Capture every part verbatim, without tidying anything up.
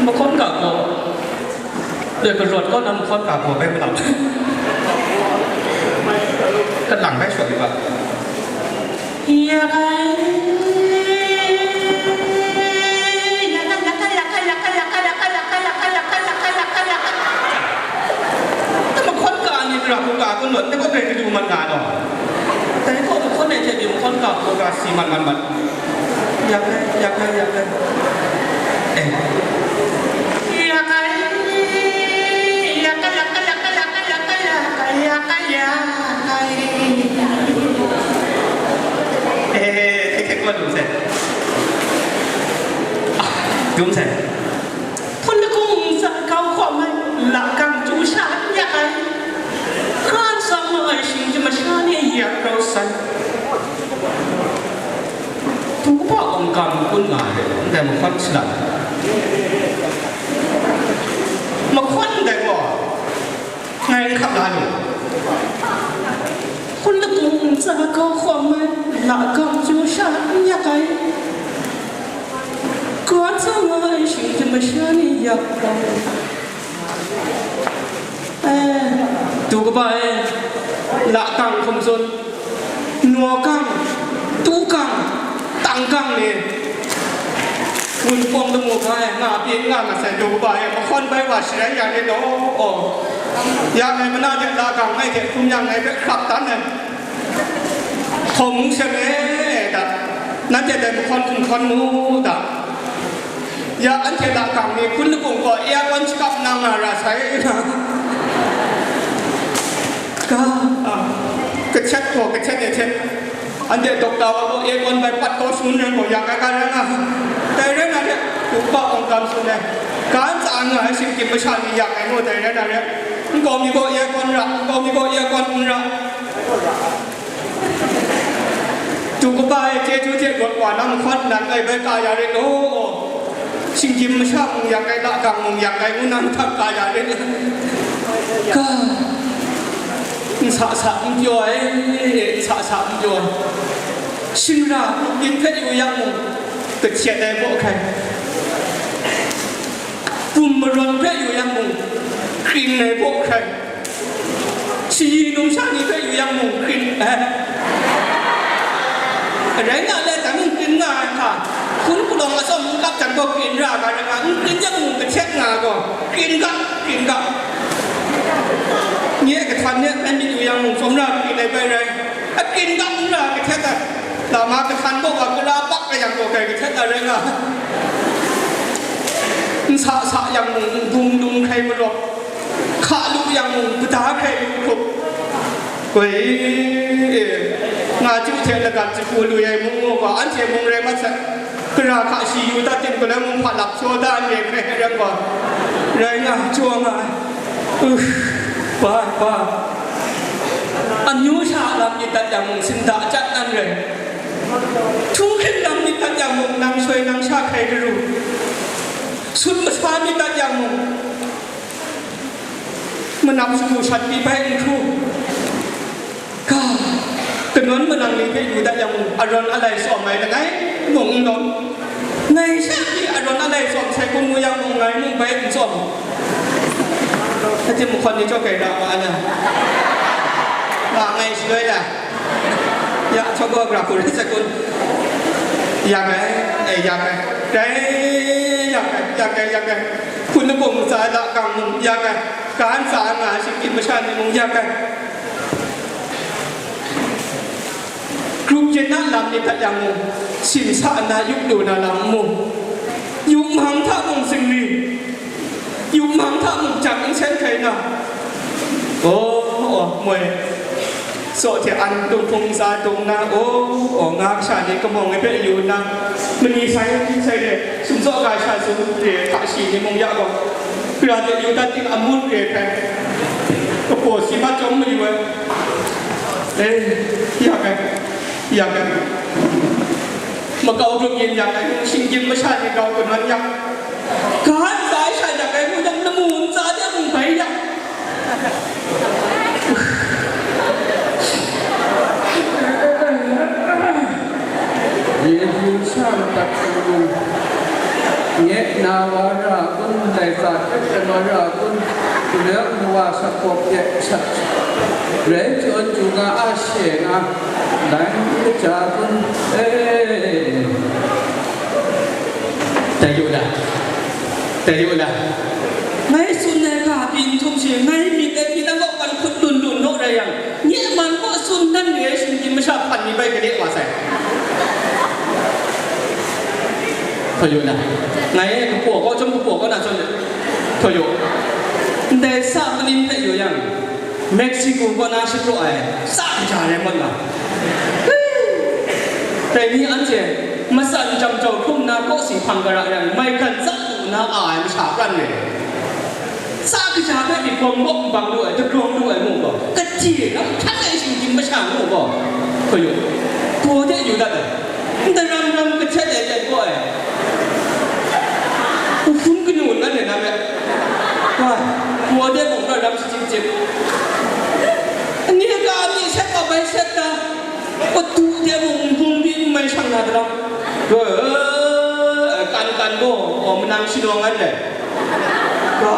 Mahkawn ga gaw, doi karawt kaw na mahkawn ga gaw bai malam. Kalang bai shawt yu ga. Ya kai. Ya kai, ya kai, ya kai. Mahkawn ga ni gra hku ga kun rawt, dai gaw grai kadu mat nga naw. Dai gaw mahkawn ai hte myu mahkawn ga hku ga si mat mat mat. Ya kai, ya kai, ya kai. Eh. Ya kai, ya kai, ya kai. Eh, kek kek wa dum sai. Ah, dum sai. Hpun lakung za kau hkawm ai, lakang chyu sha n yak ai. Hkran tsang nga ai shinggyim masha ni yak rau sai. Tu kaba awng gam kun nga ai, ndai mahkawn shalan. Mahkawn ndai gaw, ngai n hkap la lu. Hpun lakung za kau hkawm ai, lakang chyu sha n yak ai. Hkran tsang nga ai shinggyim masha ni yak rau. Eh, tu kaba e, lakang hkum tsun, nawkang, tukang, tangkang ni, wunpawng lamu hkra e nga pyi n nga mat sai, tu kaba e, mahkawn bai wa sharai ya rit law, aw. Ya ngai mana de lakang ngai hte hkum yang ngai hpe hkrap dan ai. Hkawm n seng e, da, nanhte dai mahkawn hkum hkawn mu, da. Ya, anhte lakang ni hpun lakung gaw aircon shakap nang nga ra sai. Ga, ah, kahtet gaw kahtet e htet. Anhte dokta wa gaw aircon bai pat kau shangun rai gaw, ya, ga, ga rai nga. Dai rai nga hte, upa awng gam shangun rai. Ga ntsa nga ai shinggyim masha ni ya ai gaw, dai rai nga rai. Nkau mi gaw aircon ra, nkau mi gaw aircon n ra. Tu kaba e chyeju hte rawt wa na mahkawn nan ngai bai ka ya rit law, shinggyim masha mung yak ai, lakang mung yak ai, ngu na mahtang ka ya rit. Ga, n sa sa n pyaw ai, n sa sa n pyaw ai. Shingra yin hpe yu yang mung, kahtet ai baw hkrai. Bum marawn hpe yu yang mung, kring ai baw hkrai. Shayi numsha ni hpe yu yang mung, kring, eh. Rai nga let, dang n kring nga ai hka, hpun palawng atsawm n kap jang gaw, kring ra ga rai nga, n kring yang mung, kahtet nga gaw, kring ga, kring ga. Nye kahtan ni, anmyit yu yang mung, tsawmra kring ai bai rai. A kring ga n ra, kahtet ai. Lama kahtan gaw wa, kara bak ga yang gaw, kai kahtet ai rai nga. N sa sa yang mung, n bung dung hkrai marawp. Hka lu yang mung, kata hkrai lu hkrup. Koi, nga chyu hte lagat jahku lu ai mung mu gaw, anhte mung rai mat sai. Kara hka shi yu dat tim, galoi mung hpa lap shaw da, n re hkrai hkrai rai gaw, rai nga, jaw nga ai. Uh, ba, ba. Amyu sha lam myit dat yang mung, sinda chyat nan rai. Htunghkring lam myit dat yang mung, nang shoi nang sha hkrai daru. Sut masa myit dat yang mung, manap shagu shat pyi bai n hkru. Ga, kanawn manang ni hpe yu dat yang mung, arawn alai tsawm ai langai mung n lawm. Ngai sha pyi arawn alai tsawm sai hkrum ngu yang mung, ngai mung bai n tsawm. Hti mahkawn ni chyawm kai ra ma na. Nga ngai shaloi la. Ya, chyawm gaw gra hku rai sa kun. Ya gai, eh, ya gai. Rai, ya gai, ya gai, ya gai. Hpun lakung ntsa lakang mung ya gai, ga ntsa nga shinggyim masha ni mung ya gai. Grup yin na lam ni hta yang mung, simsa nna yup lu na lam n mu. Yup hpang hta mung zingri, yup hpang hta mung jang n sen hkrai na. Aw, aw, moi. Tsaw hte an dung hpung ntsa dung na, aw, aw, nga kasha ni kamawng ai hpe yu nna, mani sai, sai re, sumtsaw ga sha sum re, hta shi ni mung ya gaw, gara de yu dat ting amun re hpe, kapaw si mat chyawm mayu ai. E, ya ai, ya ai. Makau grup yin ya ai, shinggyim masha ni grau kanawn ya. Ga ntsa ai sha ya ai, mung yang lamu ntsa de mung bai ya. Yesu sha madat hkrum, Nye na wa ra kun, dai sa hte pren wa ra kun, Israel wa sa kawp de sat rai chyawn chyu nga a she nga, dai n kaja kun, e. Dai yu la, dai yu la. Ngai tsun ai ga pyi n htum she, ngai myit ai hpyi nang kaw kan hkut lun lun naw rai yang, nye man kaw tsun dan re ai shinggyim masha hpan ni bai gade wa sai. Hpa yu na. Ngai e kapaw kaw chyawm kapaw kaw na chyawm, hpa yu. Ndai sa manin hpe yu yang, Mexico kaw na shapraw ai sa kaja rai ngut nga. Dai ni anhte matsan jam jau hkrum na kawsi hpang gara yang, maigan tsap lu na a ai masha pran re. Sa kaja hpe myit gawm gawm bang lu ai, dagrawng lu ai mu gaw, kaji ram htan ai shinggyim masha mu gaw, hpa yu, baw de yu dat ai, ndaram ram kahtet ai let gaw ai, nhpun kanu nnan e na me, wa, baw de mung ram ram shachyip chyip, ni ga mi shet wa bai shet ta, wa du de mung nhpung byin mai shang na daram, kan kan gaw, o, manang shanawng an dai. Ga,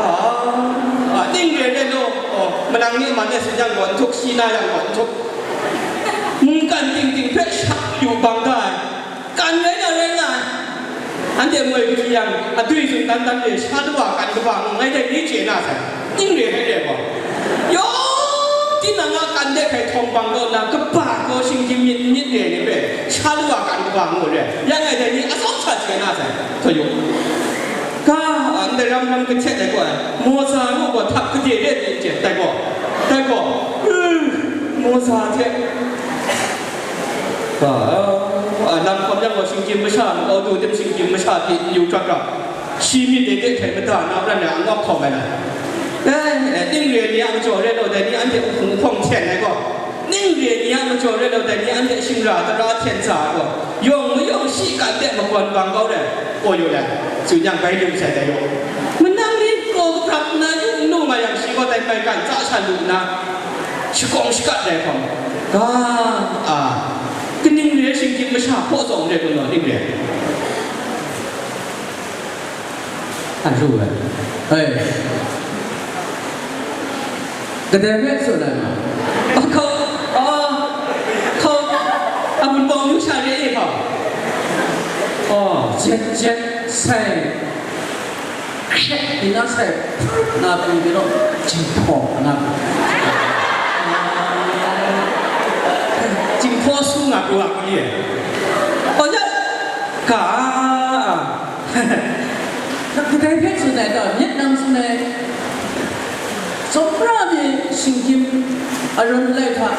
a, ning re re law, o, manang ni man e tsun yang gaw, ntuk shi na yang gaw, ntuk. Mungkan ting ting hpe shak yu bang da ai. Kan rai na rai nga ai. Anhte moi hpyi yang, adwi zun dan dan re, sha dawa kan kaba ngu, ngai dai ni chye na sai. Ning re hpe re gaw. Yawng tinang a kan de hkai htawng bang kaw nna, kaba gaw shinggyim myit myit re ni hpe, sha dawa kan kaba ngu re. Ya ngai dai ni atsawm sha chye na sai. Hpa yu. Ga, ndai ram ram kahtet ai gaw, Mosa ngu gaw htap gade re ni n chye, dai gaw, dai gaw, Mosa hte, ga, lam hkawm yang gaw, shinggyim masha, Audu tim shinggyim masha pyi n yu hkra hkra, shi myit de de hkrai mada na ran ai, angawk hkawm ai lam. E, ning re ni a majaw re law, dai ni anhte uhpung uhpawng hten ai gaw, ning re ni a majaw re law, dai ni anhte shingra tara hten sa ai gaw, yawng mayawng shi kan de magawn bang kau re, gaw yu let, tsun yang bai lu sai dai yu. Manang ni kraw kaprap nna yu n lu nga yang, shi gaw dai maigan tsa sha lu nna, shakawng shakat ai hkawm, ga, a, kaning re ai shinggyim masha hpaw tsawng re kun law, ning re? A ru ai. Hei. Kadai hpe tsun ai ma? Hkau, a, hkau, a, Wunpawng yu sha re e hkau. O, jet jet sai, hkret di na sai, na pru di law, jinghpaw na pru. Jinghpaw su nga pru a, ku ye. O, jet, ka, Kadai hpe tsun ai gaw, myit nang tsun ai, tsawmra mi shinggyim aran lai hta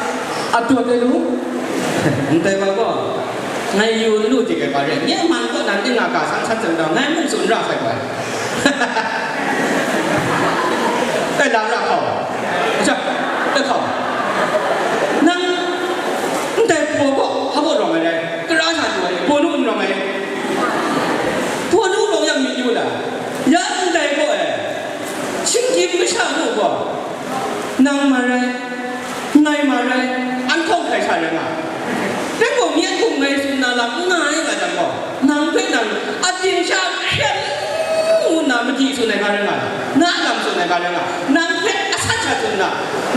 a dawt ai lu? Ndai wa gaw, ngai yu n lu dik ai wa re, nye man kaw nan ning a ga san san zawn gaw, ngai mung tsun ra sai gaw ai. Dai la ra hkau, dai hkau, nang ndai hpaw gaw hpa gaw rawng ai rai, kara sa du ai, hpaw nu n rawng ai. Hpaw nu rawng yang myit yu la, ya ndai gaw e, shinggyim masha mu gaw, nang ma rai, ngai ma rai, an hkawng hkrai sha rai nga, rai gaw, nye hkum ngai tsun na lam n nga ai nga jang gaw, nang hpe nang ating sha hkyen ngu nna madi tsun ai ga rai nga, na lam tsun ai ga rai nga, nang hpe asan sha tsun nna,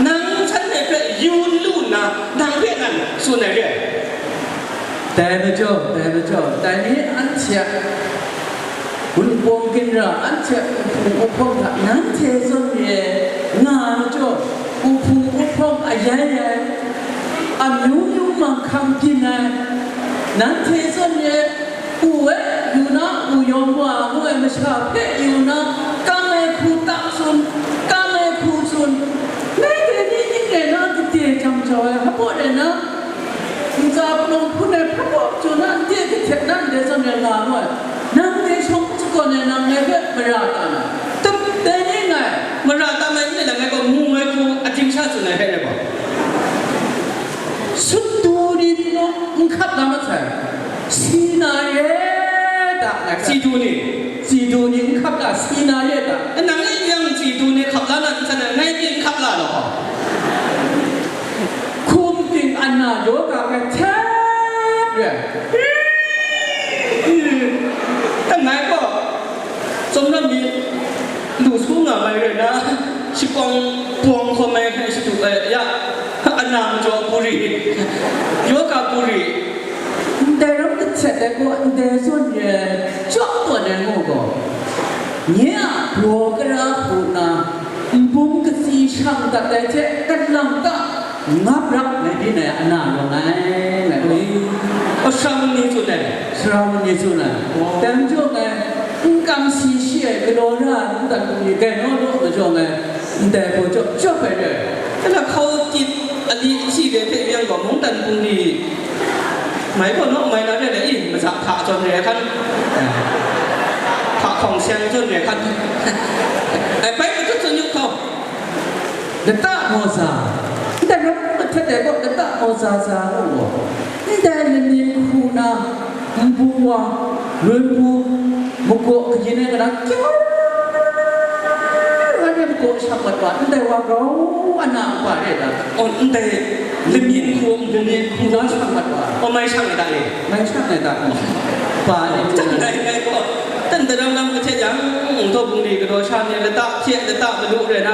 nang san hpe hpe yu n lu nna, nang hpe nan tsun ai re ai. Dai majaw, dai majaw, dai ni anhte a wunpawng ginra, anhte a uhpung uhpawng hta nanhte zawn re ai nga ai majaw, uhpung uhpawng ayai ai, amyu myu manghkang byin ai, nanhte zawn re ai, u e, yu na, u yawng wa ngu ai masha hpe yu na, kam ai hku tam tsun, kam ai hku tsun, ngai dai ni ning rai na, gade jang jau ai, hpa baw rai na, Ntsa palawng hpun ai hpa baw chyu na, nde kahtet na ndai zawn rai nga mu ai. Nang dai shawng shakawn ai nang ngai hpe mara tam ai. Tam dai ni nngai, mara tam ai n rai nang ngai gaw mu ai hku ating sha tsun ai hpe rai gaw, sut du ni pyi gaw n hkap la masai. Si na re ta, ngai hpe. Si du ni? Si du ni n hkap la, si na re ta. Nang e yang si du ni hkap la na n san ai, ngai pyi n hkap la law. Hkum ting ana yaw ga hpe htet re ai. Langai gaw, Shapawng bawng hkawm ai hpe shadu ai, ya, ana majaw puri, yoga puri. Ndai ram kahtet ai gaw, ndai zawn re ai, chyawm tawn ai ngu gaw, nye a baw kara hku nna, nbung katsi shang dat ai hte kalang ta, ngap rap ngai byin ai ana rawng ai, ngai gaw. Oi. O, sara ni tsun ai? Sara ni tsun ai. Oh. Dai majaw ngai, n kam si shi ai galaw ra ai mungdan hku ni gai naw law majaw ngai, ndai hpaw chyawp chyawp ai re ai. Nna hkau tit ali si de hte yang gaw mungdan hku ni mai gaw naw mai na re ai, i, maza hta zawn re ai hkan, eh, hta hkawng seng zawn re ai hkan. Ai, bai matut tsun yu hkau. Lata mawza, ndai ram mahtet ai gaw lata mawza za ngu gaw, ndai lanin hku na, nbu wa, lun bu, magaw kayin ai kalang, kyau ai magaw shang mat wa, ndai wa grau ana nkpa re ai ta? Oh, ndai lanin hku, lanin hku na shang mat wa. Oh, mai shang ai ta e? Mai shang ai ta? Ba ni. Ndai, ndai gaw, dan daram lam kahtet yang, Mungdaw bungli galaw sha ni lata hte lata malu rai na,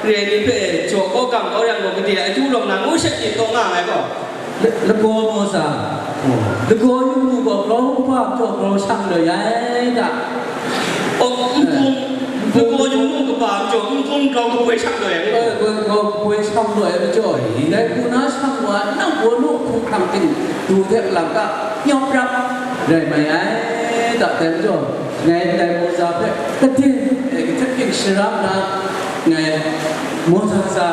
re ai ni hpe jaw kau gam kau yang gaw, gade a akyu rawng na ngu shet myit taw nga ai gaw. La-, lagaw mawza. Lagaw yung mu gaw grau kaba majaw grau shang loi ai ta? Oh, nbung, lagaw yung mu kaba majaw nbung grau kaboi shang loi ai. Eh, grau, grau kaboi shang loi ai majaw, dai hku na shang wa, nang gaw nu hku hkrang ting du hte lang ta, nyawp rap rai mai ai ta, dai majaw. Ngai ndai mawza hpe kaden ai kahtet king shara nna, ngai mawza za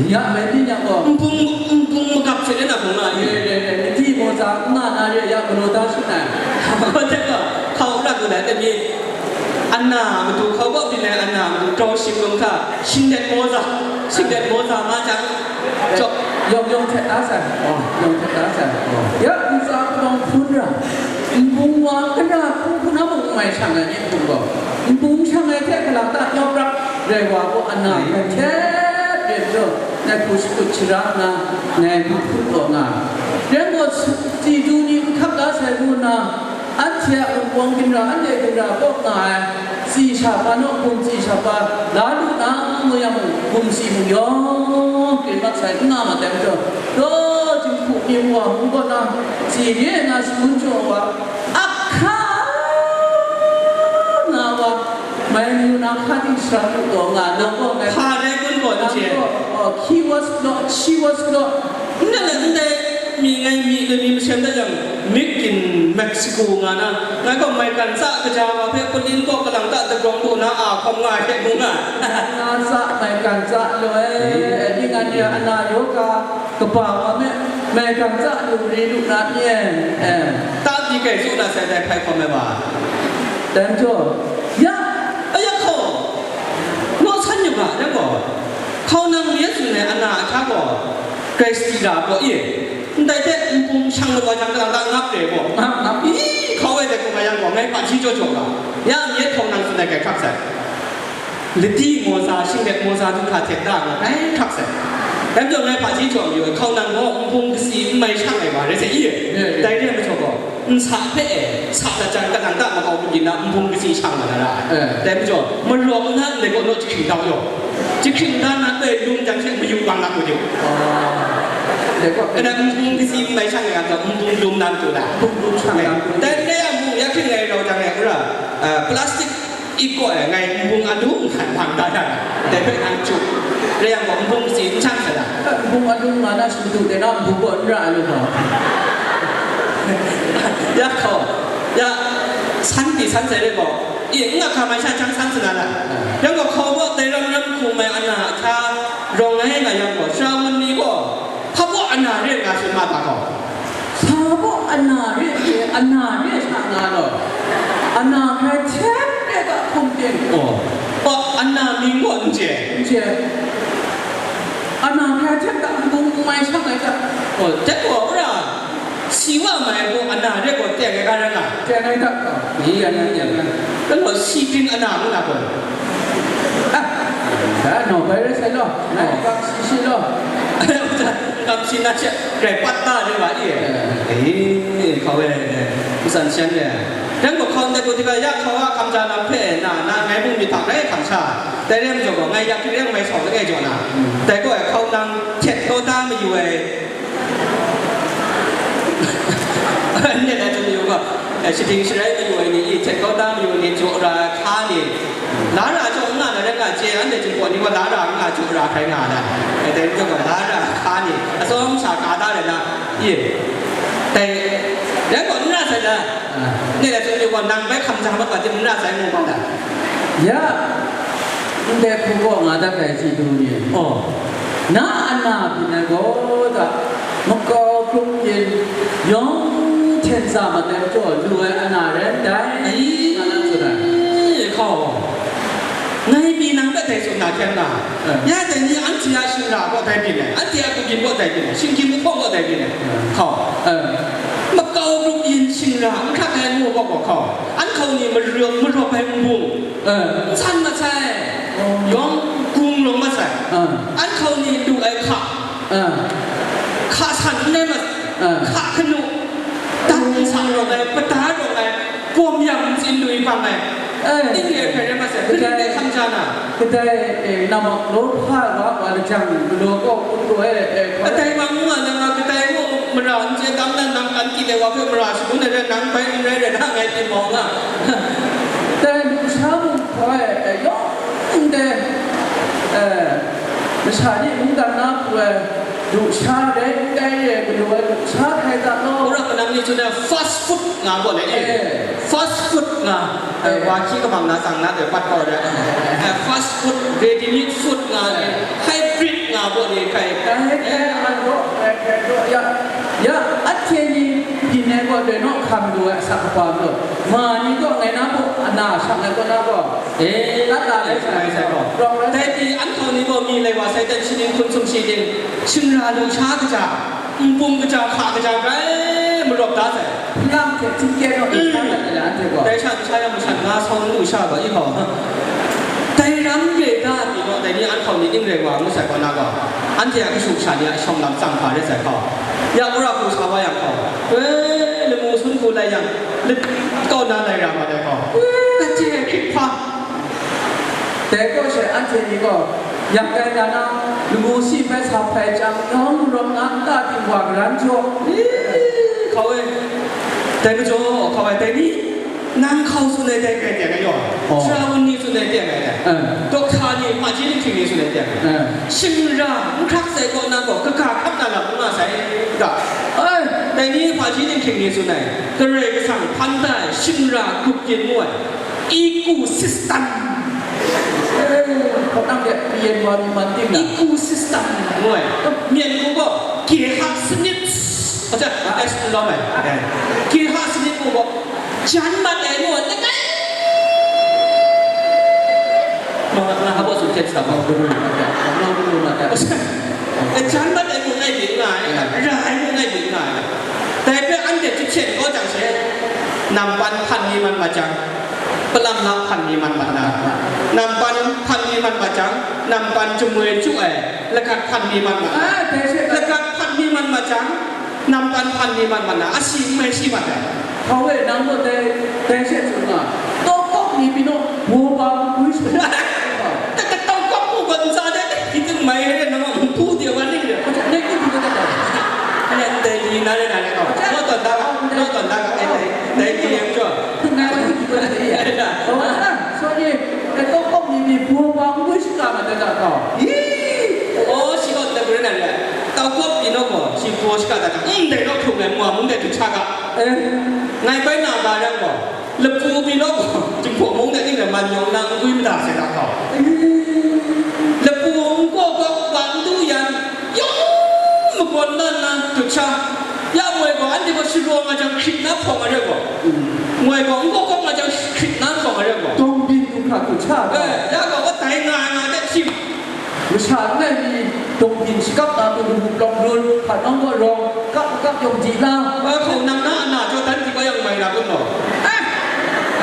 ya mai ni yang gaw, nbung, nbung magap hte na hkung nga ye, ye, ye, ye, niti mawza n nga na re ya galaw da shin ai. Hkau hte gaw, hkau ra lu ai, dai mi, ana matu hkau gaw byin ai, ana matu grau shing lung hta, shinglet mawza, shinglet mawza nga jang, Yawng yawng htet da sai. Oh, yawng htet da sai. Oh. Ya, ntsa palawng hpun ra, nbung wa kara hku hku na mung n mai shang ai ni hpung gaw, nbung shang ai hte kalak ta nyawk rap rai wa gaw, ana hpe htet ret jaw, ngai hku shakut shara nna, ngai hku hpun taw nga ai. Rai gaw, chyeju ni n hkap da sai ngu nna, Anhte a wunpawng ginra, anhte ginra kaw nga ai, tsi sha pa naw, hkum tsi sha pa, la lu na, ngu yang mung, hkum tsi mung yawng, kren mat sai, n nga mat ai majaw, daw jinghku myi wa hkrum kaw na, tsi re ai na shangun jaw wa, ahkra nga wa, mai ni na hka ting shara lu taw nga, nang gaw ngai, hpa rai kun gaw, nang gaw, oh, he was not, she was not, Ndai, ndai, mi ngai mi, ngai mi masem dat yang, Made in Mexico nga na, ngai gaw maigan tsa kaja wa hpe palin kaw kalang ta dagrawng du na a hkawm nga ai hte mu nga. Nga tsa, maigan tsa law e, ning anhte a ana yoga kaba wa me, maigan tsa lu ri lu na ni e, eh. Ta di kai tsu na sai dai hpai hkawm ai wa. Dai majaw, ya, aya hkaw, naw san yu ga, dai gaw, hkau nang Yesu ngai ana ahkya gaw, Hkrai sadi ra gaw, i, ndai hte npung shang mat wa jang, kalang ta ngap re gaw, ngap, ngap, i, hkau ai dai hkung a yang gaw, ngai hpaji jaw jaw ga, ya myit hkawng nang tsun ai hkrai hkrak sai. Ladi mawza, shinglet mawza du hkra hte da nga, hkrai hkrak sai. Dai majaw ngai hpaji jaw mayu ai, hkau nang gaw npung kasi n mai shang ai wa rai sai, i, dai re ai majaw gaw, nsa hpe e, sa dat jang, kalang ta makau bungyin na nbung kasi shang mat na ra ai. Eh. Dai majaw, marawng nna ndai gaw naw jahkring da u jaw. Jahkring da na, dai lung jang she mayu bang na u jaw. Ah. Dai gaw, eh, nbung kasi n mai shang ai ga, nbung lum na matu la. Nbung lum shang na matu. Dai, dai a mung, ya hkring ai rau jang e, ura, eh, plastic Ikaw e, ngai nbung alung hkan hpang da yang, dai hpe nang chyu. Rai yang gaw, nbung kasi n shang sai la? Nbung alung nga na shingtu de na nbung gaw n ra ai lu gaw. Ya hkaw, ya, san pyi san sai re gaw, i, n nga hkam ai sha jang san sa na la? Yang gaw, hkaw gaw, dai ram ram hkung ai ana ahkya rawng ai nga yang gaw, Sara wun ni gaw, hpa baw ana re nga tsun ma ta gaw? Hpa baw ana re hte ana re sha nga law, ana hkrai hten re ga hkum ting. Oh. Oh, ana mying gaw n chye? N chye. Ana hkrai hten ga nbung n mai shang ai hta? Oh, jet gaw, wora, si wa mai gaw ana re gaw teng ai ga rai nga? Teng ai hta? Ni, ya, ya, ya, ya. Rai gaw, si ting ana ngu na gaw? Ah, da, no, bai rai sai law. Nai, oh, kam si shi law. Kam si na she, grai pat ta de wa i. Eh, hkau e, eh, ntsan shan de. Rai gaw, hkau ndai pru hte bai ya hkau a hkam ja lam hpe na, na ngai mung myit hta grai hkam sha, dai rai majaw gaw, ngai yak hte rai mai sau langai jaw na, dai gaw ai hkau nang htet kau da mayu ai, n-, n-, n-, mayu gaw, eh, shading sharai mayu ai ni, i htet kau da mayu ai ni, jaw ra ai hka ni, la ra jaw n nga na rai nga, chye anhte Jinghpaw ni gaw la ra n nga, jaw ra hkrai nga ai, eh, dai majaw gaw, la ra ai hka ni, atsawm sha ka da rai na, i, dai, dai gaw n ra sai da. Ngai lai tsun yu gaw, nang bai hkam ja mat wa tim n ra sai, ngu ga da. Ya, ndai hku gaw nga dat ai chyeju ni. Oh. Na a na byin ai gaw da, makau grup yin yawng hten sa mat ai majaw, lu ai a na rai ndai, ai, nga na tsun ai. Hkaw. Ngai pyi nang hpe dai tsun na hkyen na, eh, ya dai ni anhte a shing ra gaw dai byin ai, anhte a kabyin gaw dai byin ai, shinggyim lahkawng gaw dai byin ai. Eh. Hkaw. Eh. Makau grup yin shing ra n hkrak ai ngu gaw gaw hkaw, an hkau ni marawp, marawp ai nbung, eh, n san mat sai, oh, yawng gung rawng mat sai, eh, an hkau ni lu ai hka, eh, hka san n rai mat, eh, hka hkanu, dan n sa rawng ai, pata rawng ai, bawm yang ntsin lui bang ai, eh, ning e hkrai rai mat sai, kadai, kadai hkam ja na. Kadai, eh, namawk law hpa wa wa lajang, galaw kaw kungdaw e, eh, hkawai. Kadai wa ngu nga na nga, kadai mung mara n chye tam na, nang kan kyit ai wa hpe mara shangun ai rai, nang bai n rai rai na, ngai pyi mau nga. Dai lusha mung hkawai, eh, yawng ndai, eh, masha ni mungdan na pru ai lusha rai n tai re, galaw ai lusha hkrai ga law. Wora manang ni tsun ai fast food nga gaw le, eh. Eh. Fast food nga, eh, eh, wa hkyi kamang na tsang na de pat kau re. Eh, fast food, ready made food nga, eh, hybrid nga gaw ni hkrai. Eh, eh, eh, an gaw, eh, eh, gaw, ya, ya, anhte ni byin ai gaw, dai naw hkam lu ai asak kaba gaw, ma ni gaw, ngai na gaw, ana shang ai gaw na gaw. Eh, nat na lai sai, sai gaw. Dai pyi an hkau ni gaw mi lai wa sai, dan shi ning, hpun sumshi ning, shing ra lusha kaja, nbung kaja, hka kaja, grai marawp da sai. Hpyang hte htingkyen naw, mm, hpyang dat ai anhte gaw. Dai sha, sha yang mashan nga sawng lu sha gaw, i hkau. Dai ram re ga pyi gaw, dai ni an hkau ni ning rai wa ngu sai gaw na gaw, anhte a kashu kasha ni a shawng lam tsang hpa rai sai hkau. Ya wora hku sa wa yang hkau, e, lamu sun hku lai yang, lat kau na lai ra mat ai hkau. Kaji hkrit hpa. Dai kaw she anhte ni gaw, yak ai na na, lamu shi hpe sa hpai chyang, yawng rawng na nta ting wa garan jaw. Hkau e, dai majaw, hkau e, dai ni, nang hkau tsun ai dai kai teng ai yaw, oh, sara wun ni tsun ai teng ai dai. Eh. Dokta ni, hpaji dinghpring ni tsun ai teng ai. Eh. Shing ra, n hkrak sai kaw na gaw, kaga hkap na lam n nga sai, ga. Ai, dai ni hpaji dinghpring ni tsun ai, Karai Kasang hpan da ai shing ra grup yin ngu ai. Ecosystem. Eh, hkawt nang de, yen wa mi man ting na. Ecosystem ngu ai. Myen hku gaw, geha sanit. Acha, S lawm ai. Geha sanit ngu gaw, jan mat ai ngu ai. Langai. Ma, nga hap wa tsun hte sa ma. Nga hap wa tsun hte sa ma. Eh, jan mat ai mung ngai myit nga ai, ra ai mung ngai myit nga ai. Dai hpe anhte jahten kau jang she, nampan hpan mi man mat jang, palam la hpan mi man mat na, nampan hpan mi man mat jang, nampan jamoi chyu ai, lagat hpan mi man mat na, ah, dai she, lagat hpan mi man mat jang, nampan hpan mi man mat na, asi n mai shi mat ai. Hkau e, nang gaw dai, dai she tsun nga, tawkawp ni pyi naw, baw ba n gwi sha. Ta, ta, tawkawp mu gaw ntsa de, hti ting mai re, nang a nhpu de wa ning re. Nek ni pyi naw ta. Ane ndai li na re na re, oh. Naw tawn da ga, naw tawn da ga, eh, dai, dai li yang jaw. Ngai ni pyi naw ta de ya. Oh, ah, sorry. Dai tawkawp ni pyi baw ba n gwi sha ma ta da gaw. Ih! Oh, shi gaw dai gwi na re. Tawkawp pyi naw gaw, shi baw sha da ga. Mm, dai naw hkrung ai, mwa mung dai du cha ga. Eh. Ngai bai na ga rai gaw, lapu pyi naw gaw, Jinghpaw mung de ning rai man yawng na n gwi mada sai da hkau. Lapu n kaw gaw, wa n du yan, yawng magawn na nna dut sha. Ya moi gaw, anhte gaw sharaw nga jang hkrit na hpawng ai rai gaw. Moi gaw, n kaw gaw nga jang hkrit na hpawng ai rai gaw. Dawng byin du hkra dut sha gaw. Eh, ya gaw, dai nga ai nga de htim. Masha langai mi, dawng byin shakap na tu, lamu lawng run, hpa nawng gaw rawng, kap makap yawng di la. Wa hku nang na a na jaw dan di wa yang mai na kun law. Ah!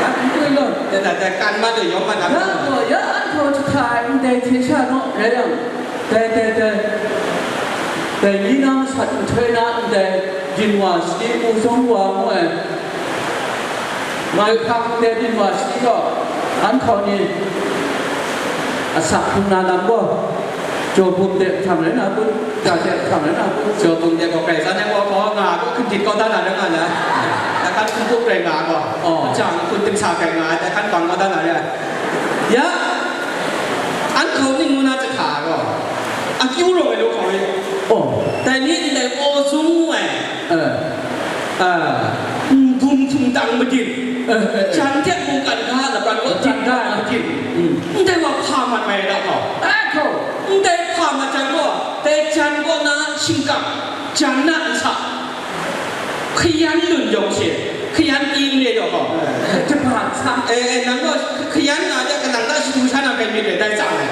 N kwi law. Ya na, dai kan ma de yawng ma na kun law. Ya gaw, ya an htaw jahta ai ndai hte sha naw rai yang, dai, dai, dai, dai ni na masat nhtoi na ndai, ginwa, shani, mu zawng wa ngu ai. Mai hkang de byin wa shi gaw, an hkau ni asak hkrung na lam gaw, jaw bum de hkam rai na kun, ga de hkam rai na kun, jaw bum de gaw grai san yang gaw, gaw nga, gaw hkun tit kau da na rai nga na, da kan hkun pup rai nga gaw, oh, jang hkun tim sa grai nga, da kan bang kau da na rai. Ya, an hkau ning ngu na jahta gaw, akyu rawng ai lu hkau i. Oh. Dai ni ndai aw zung ngu ai. Eh. Ah, n-, gumhtum tang madin. Eh, eh, eh. Jan hte mungkan ga laban gaw jan ga madin. Mm. Ndai wa hpa mat mai da gaw. Ai hkau. Ndai hpa mat jan gaw, dai jan gaw na shingkang, jan na nsa. Hkayan lun yawng she, hkayan pyi n re daw gaw. Eh, jahpa nsa. Eh, eh, nang gaw hkayan na de kanang ta shadu sha na bai myit re, dai tsang ai.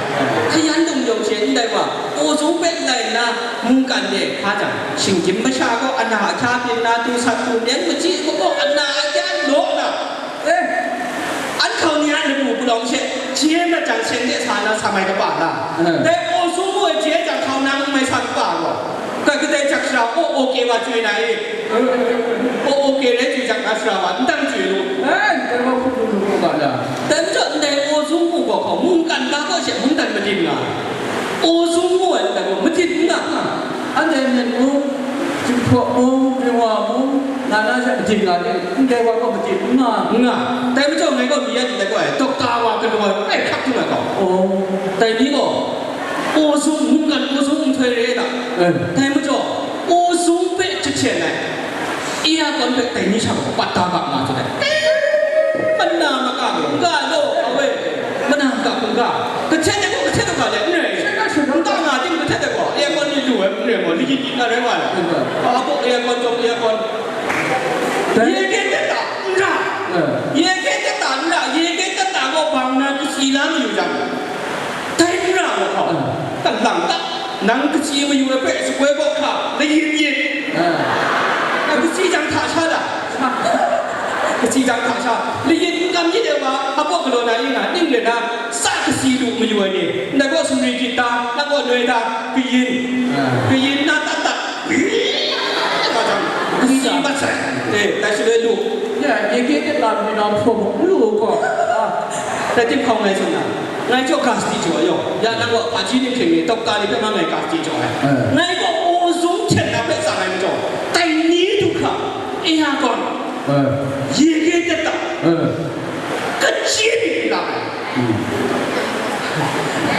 Hkayan lun yawng she, ndai wa, aw zung hpe lai nna, mungkan de hkra jang, shinggyim masha gaw ana ahkya byin na, du sat du myen machyi mabaw ana ahkya law na, eh, an hkau ni a lamu palawng she, je na jang seng de sa na sa mai kaba la. Eh. Dai aw sung mu ai je jang hkau na n mai sa kaba gaw, kai kadai jak sara, o, oke wa chyoi na e. O, oke rai chyoi jak na sara wa, n dang chyoi lu. Eh, dai wa hku lu lu kaba la. Dai majaw ndai aw sung mu gaw hkau, mungkan ga gaw she mungkan madin nga. Aw sung mu ai ndai gaw madin n nga. Anhte Myen mung, Jinghpaw mung, Ringwa mung, nga na she madin nga de, ndai wa gaw madin n nga. N nga. Dai majaw ngai gaw mi ya ni dai gaw ai, dokta wa galaw ai, ai hkrak htung ai gaw. Oh. Dai ni gaw, aw sung, mungkan aw sung nhtoi re ai da. Eh. Dai majaw, aw sung hpe jahten ai. Aircon hpe dai ni sha gaw pat da ga nga tsun ai. Mana maka gaw, n ga law, awe. Mana maka gaw, n ga. Kahtet ai gaw, kahtet ai ga le, n rai. N ga nga ting kahtet ai gaw, aircon ni lu ai, n rai gaw, ni yin yin na rai wa ai. A bok aircon, jawng aircon. Dai ye ke tet ta, n ra. Eh. Ye ke tet ta, n ra. Ye ke tet ta gaw, bang na, kasi la mayu jang. Dai n ra gaw hkau, eh, kalang ta, nang kasi mayu ai hpe shagoi gaw hkra, layin yin. Eh. Nang kasi jang hta sha da? Kasi jang hta sha. Layin n kam yin ai wa, hpa galaw na yin nga, ning rai na, sa kasi lu mayu ai ni, ndai gaw sumri gyit ta, nang gaw noi ta, kayin. Eh. Kayin na tat tat. Nga jang, kasi mat sai. Eh, dai shaloi lu. Ya, ye ke tet la mi na hpaw lu gaw. Ah. Dai tim hkau ngai tsun na. Ngai jaw ga sadi jaw ai yaw. Ya nang gaw hpaji ning hkying ni, dokta ni hpe ma ngai ga sadi jaw ai. Eh. Ngai gaw aw zung hten na hpe tsang ai majaw, dai ni du hkra, aircon, eh, ye ke tet ta, eh, kachyi mi la ai. Hmm.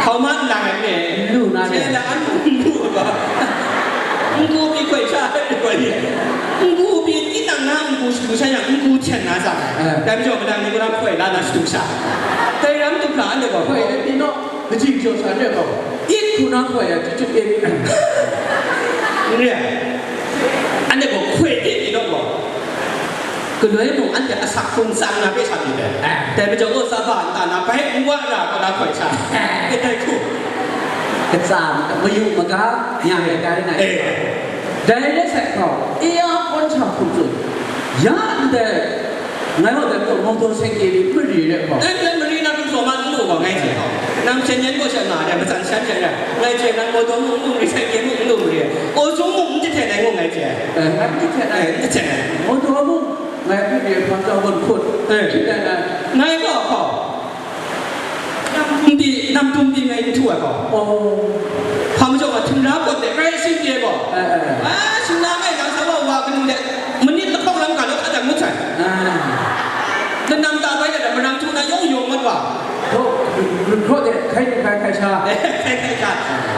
Hkau ma n lang ai me. Lu na de. Che la an lu ba. N gu pyi hkoi sha ai lu ai. N gu pyi tinang na n gu shadu sha yang n gu hten na tsang ai. Eh. Dai majaw madang ni kaw na hkoi la na shadu sha. Dai ram du hkra anhte gaw hkoi de pyi naw, kajing jaw sa de gaw. It hku na hkoi ya, chyu chyu it. N re ai. Anhte gaw hkoi de pyi naw gaw. Galoi mung anhte asak hkrung tsang na hpe sha myit dai. Ah. Dai majaw gaw tsaba nta na bai n wa ra kaw na hkoi sha. Eh, dai hku. Katsam, mayu maga, nya rai tai na. Eh. Dai le sai hkau, aircon sha hkum tsun. Ya ndai, ngai wa dai hkau, mawtaw sengke ni mari re hkau. Dai le mari na hkum tsun ma n lu gaw ngai hte hkau. Nang hpyen yen gaw sha nga dai, matsan shan shan rai. Ngai hte nang mawtaw mung n lu mari, sengke mung n lu mari. Aw sung mung n jahten ai ngu ngai hte. Eh, ngai n jahten ai. Eh, n jahten ai. Mawtaw mung. Ngai hpe re hpang jau gawn hkut. Eh. Hkyit ai na. Ngai gaw hkau. Nam dum pyi, nam dum pyi ngai n htu ai gaw. Oh. Hpa majaw gaw, htingra pawt de, rai sing pyi ai gaw. Eh, eh, eh. Ah, shing na ngai nang sa wa wa kanu de, manit lahkawng lam ga law hka jang ngut sai. Ah. Lanam ta bai de, marang htu na yawng yawng mat wa. Hkaw, hkaw de, hkai hkai hkai sha. Hkai hkai sha.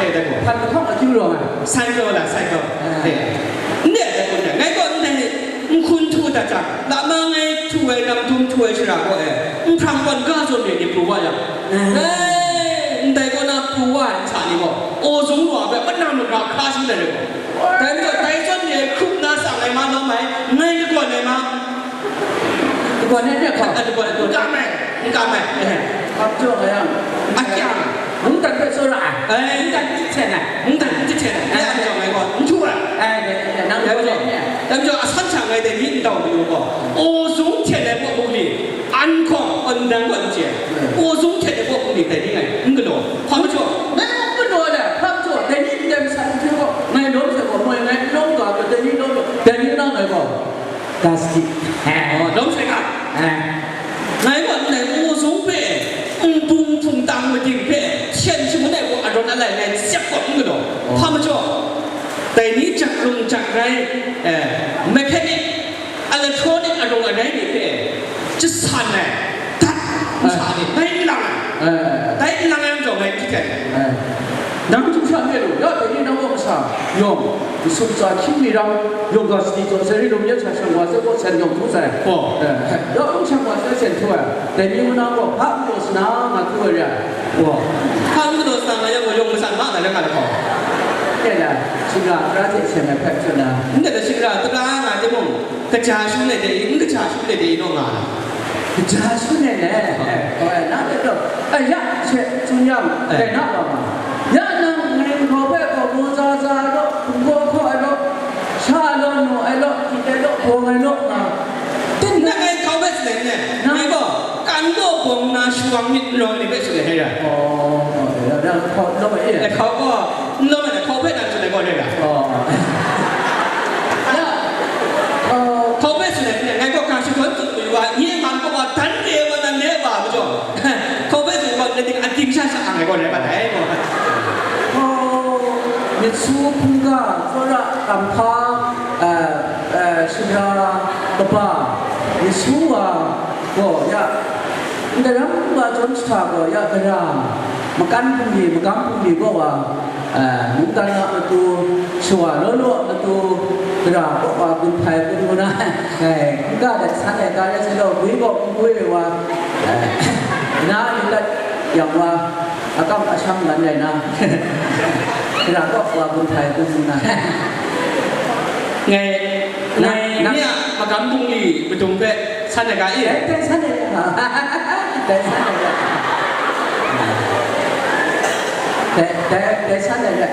Eh, dai gaw. Hpan lahkawng akyu rawng ai. Sai gaw la, sai gaw. Eh. Eh. N de, dai gaw n de. Ngai gaw n de. N hkun htu dat jang, lama ngai htu ai, nam dum htu ai shara kaw e, nhprang kawn ga zawn re ni pru wa yang, eh, ndai kaw na pru wa ai nsa ni gaw, aw zung wa hpe manam mara hkra shangun ai rai gaw, dai majaw, dai zawn re hkrup na tsang ai ma lawm ai, ngai lagawn ai ma, lagawn ai, lagawn ai, lagawn ai, n kam ai, n kam ai, eh. Hpa majaw nga yang, a kyang, mungdan hpe tsawra ai, eh, mungdan n jahten ai, mungdan n jahten ai, eh, a majaw ngai gaw, n htu ai, eh, nang dai majaw, dai majaw, a san sha ngai dai ni n tau mayu gaw, aw zung hten ai baw bungli, an hkawng, aw ndang gaw n chye ai, aw zung hten ai baw bungli dai ni ngai n galaw, hpa majaw, ngai n galaw ai, hpa majaw, dai ni ndai masat n hte gaw, ngai lawm sai gaw, moi ngai n lawm ga, dai ni lawm, dai ni na ngai gaw, ga sadi, eh, aw, lawm sai ga, eh. Ting hpe hten shangun ai hku arawn alai ngai tsep gaw n galaw. Hpa majaw, dai ni jak lung jak rai, eh, mechanic, electronic arawn arai ni hpe jasan ai, dat nsa ni, dai n lang ai. Eh. Dai n lang ai majaw ngai n htet ai. Eh. Nang htum sha n rai lu, ya dai ni nang kaw masa yawng, masum tsa hkying mi rang, yawng ga sadi jaw sai ri lum ya hta shang wa sai kaw sen yawng htu sai. Oh. Eh, ya hkung shang wa sai sen htu ai. Dai ni ngu na gaw, hpa n galaw sa na, nga htu ai re ai. Wa, hpa n galaw sa nga yang gaw, yawng masan ma nga, nga lahkau. Ndai la, shingra tara hte seng ai hpe hpyi na. Ndai la, shingra tara nga timung, kaja shu let de i, n kaja shu let de i, naw nga ai. Kaja shu let le, eh, eh, na de lo. Eh, ya, she, tsun yang, eh, dai na wa ma. Ya nang, ngai hkau hpe gaw, gaw za za ai law, hkum gaw hkaw ai law, sha ai law, naw ai law, hkyit ai law, bawng ai law, nga. Tin nang ngai hkau hpe tsun ai n le? Nang ngai gaw, kan gaw bawng na shawang myit n rawng ai ni hpe tsun ai hte ra. Oh, oh, ya, ya, hkau n lawm ai e. Eh, hkau gaw, n lawm ai, hkau hpe nan tsun ai gaw re ra. Oh. Ya. Oh. Hkau hpe tsun ai hte, ngai gaw ga shadawn tsun mayu wa, nye man gaw wa, dan re wa, nan re wa, majaw. Hkau hpe tsun gaw, nang ting a ting sha sha ang ai gaw re wa dai gaw. Oh, myit su hkungga, tsawra, kamhpa, eh, eh, shingra kaba, myit su wa gaw ya, ndaram wa chyawm jahta gaw ya, gara, makan hpung ni, magam hpung ni gaw wa, eh, mungkan a matu, shawa law law a matu, gara kaw wa gun hpai kun ngu na, eh, n ga dat san ai ga rai sa law, gwi gaw n gwi ai wa, eh, na yu dat yang wa, akam asham ngan rai na, gara kaw wa gun hpai kun ngu na. Ngai, ngai, ngai, ngai, ni a magam bungli madung hpe san ai ga i? Dai, dai san ai ga. Dai san ai ga. Dai, dai, dai san ai ga.